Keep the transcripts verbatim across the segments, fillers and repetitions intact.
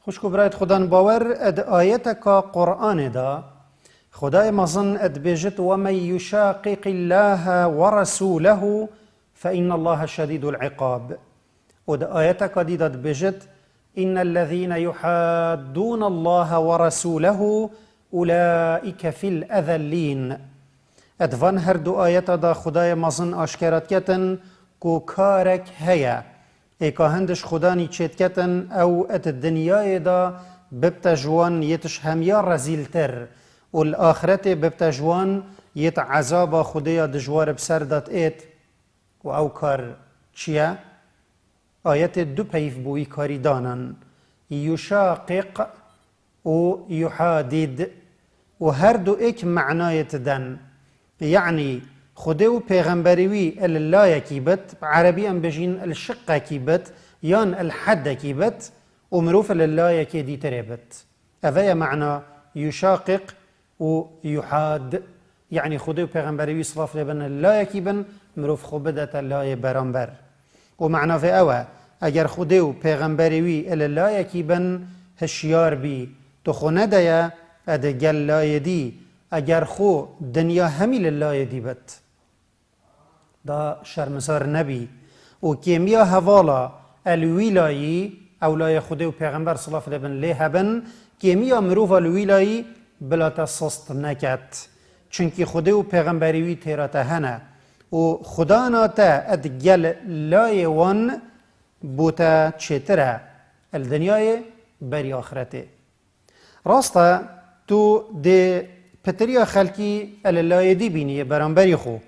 Xwişk û birayet xudan bawer, ed ayeteka Qur'anê de Xwedayê mezin ed bêjit: "Ve men yuşaqiqillaha ve rasulehu fe innallaha şedîdul iqab." Û di ayeteka dî de dibêjit: "Innellezîne yuhaddûnallaha ve rasûlehu ulâike fil ezellîn." Ed van her du ayeta de Xwedayê mezin aşkera diketin ku karek heye. Êka hin di ji Xudanî çêdiketin, ew di dinyayê de bibte ji wan yê tişhemiya rezîltir û li axretê bibte ji wan yê ezaba Xwedê ya dijwar bi ser de diêt. Û ew kar çi ye? Ayetê du peyv bi wî karî danin. Yuşaqiq û yuhadid û her du êk manayê didin. Yanî Xwedê û pêxemberê wî li layekî bit, bi erebî em bêjîn li şiqekî bit, yan li hedekî bit û mirov li layekê dîtirê bit. Eve ye mana yuşaqiq û yuhad. Yanî Xwedê û pêxemberê wî, silav lê bin, li layekî bin, mirov xwe bidete layê beramber. Û mana vê ew e, eger Xwedê û pêxemberê wî li layekî bin, hişyar bî, tu xwe nedeye di gel layê dî, eger xwe dinya hemî li layê dî bit. Da şermizar nebî. Û kêmiya hevala el wî layî, ew layê Xwedê û pêxember, silav lê bin, lê hebin, kêmiya mirova li wî layî bila te sist neket. Çunkî Xwedê û pêxemberê wî têra te hene. Û Xwedana te ed gel layê wan bo te çêtir e. El dinyayê berî axretê. Rast e, tu dê pitiriya xelkî li layê dî bînî yê beramberî xwe.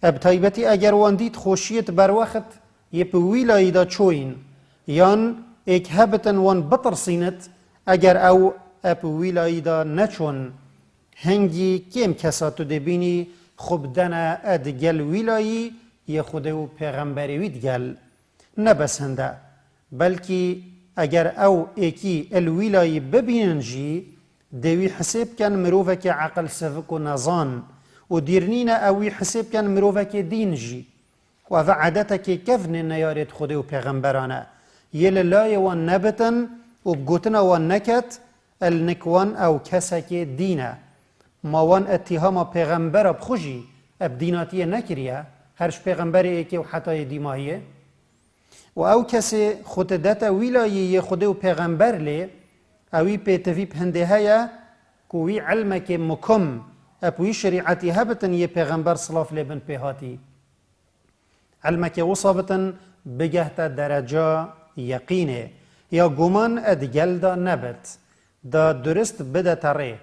E, bi taybetî eger wan dît xweşiyê tu berwext yê bi wî layî de çoyîn, yan êk hebitin wan bitirsînit, eger ew e bi wî layî de neçon, hingî kêm kesa tu dê bînî xwe bidene e di gel wî layî yê Xwedê û pêxemberê wî digel. Ne bes hinde, belkî eger ew êkî li wî layî bibînin jî, dê wî hisê bikin mirovekê eqilsivik û nezan û dîr nîne ew wî hisê bikin mirovekê dîn jî. Û ev edetekê kevnê neyarêt Xwedê û pêxemberan e. Yê li layê wan nebitin û bi gotina wan neket, el nik wan ew kesekê dîn e. Ma wan îttihama pêxembera bi xwe jî eb dînatiyê nekiriye, her ji pêxemberê êkê û heta yê dîmahiyê? Û ew kesê xwe didete wî layî yê Xwedê û pêxember lê, ewî pêtivî bi hindê heye ku wî ilmekê mukim eb wî şerîetî hebitin yê pêxember, silav lê bin, pê hatî. Ilmekê wisa bitin bigehte dereca yeqînê, ya guman e di gel de nebit, da durist bidete rê.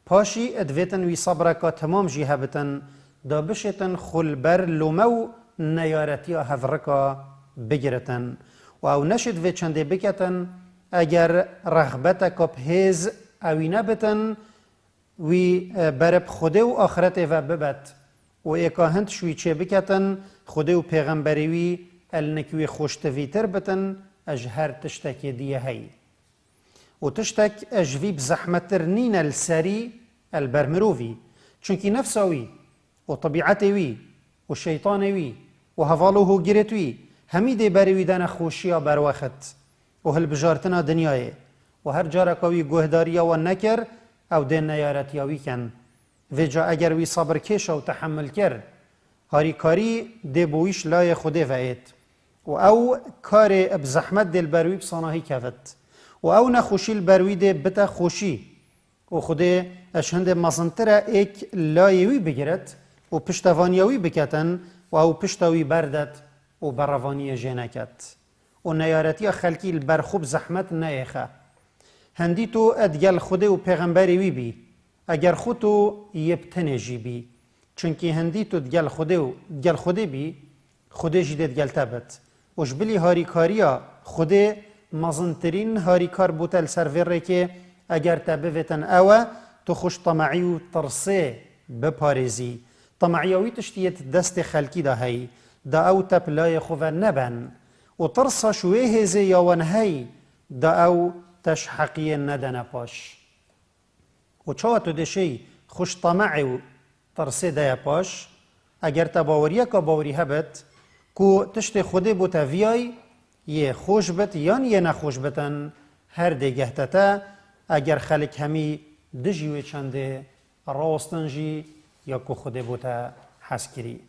Paşî divêtin wî sebreka temam jî hebitin, da bişêtin xwe li ber lome û neyaretiya hevrika bigiritin. Û ew neşêt vê çendê biketin, eger rexbeteka bi hêz ewî nebitin, wî, e, berib Xwedê û axretê ve bibet û êka hin tişt wî çêbiketin, Xwedê û pêxemberê wî el nik wî xweştivîtir bitin, e, ji her tiştekê dî ye heyî. Û tiştek, e, ji vî bi zehmettir nîne li serî, e, li ber mirovî. Çunkî nefsa wî û tebîetê wî û şeytanê wî û heval û hogirêt wî hemî dê berê wî dene xweşiya berwext û hilbijartina dinyayê û her careka wî guhdariya wan nekir, ew dê neyaretiya wî kin. Vêca eger wî sebirkêşa û tehemil kir, harîkarî dê bo wî ji layê Xwedê ve êt û ew karê bi zehmet dê li ber wî bi sanahî kevit. Û ew nexweşî li ber wî dê bite xweşî. Û Xwedê ji hindê mezintir e êk layê wî bigiret û piştevaniya wî biketin û ew pişta wî berdet û berevaniyê jê neket. Û neyaretiya xelkî li ber xwe bi zehmet neyêxe. Hindî tu digel Xwedê û pêxemberê wî bî, eger xwe tu yê bi tenê jî bî. Çunkî hindî tu digel Xwedê û digel Xwedê bî, Xwedê jî dê digel te bit. Û ji bilî harîkariya Xwedê mezintirîn harîkar bo te li ser vê rêkê, eger te bivêtin ew e, tu xwe ji temeî û tirsê biparêzî. Temeîya wî tiştî yê di destê xelkî de heyî, da ew te bi layê xwe ve neben. Û tirsa ji wê hêzê ya wan heyî, da ew te ji heqiyê nedene paş. Û çawa tu dê şêy xwe ji temeê û tirsê deye paş? Eger te baweriyeka bawerî hebit ku tiştê Xwedê bo te viyay, yê xweş bit yan yê nexweş bitin, Her dêgeh te te, eger xelk hemî dijî wê çendê rawestin jî, ya ku Xwedê bo te hezkirî.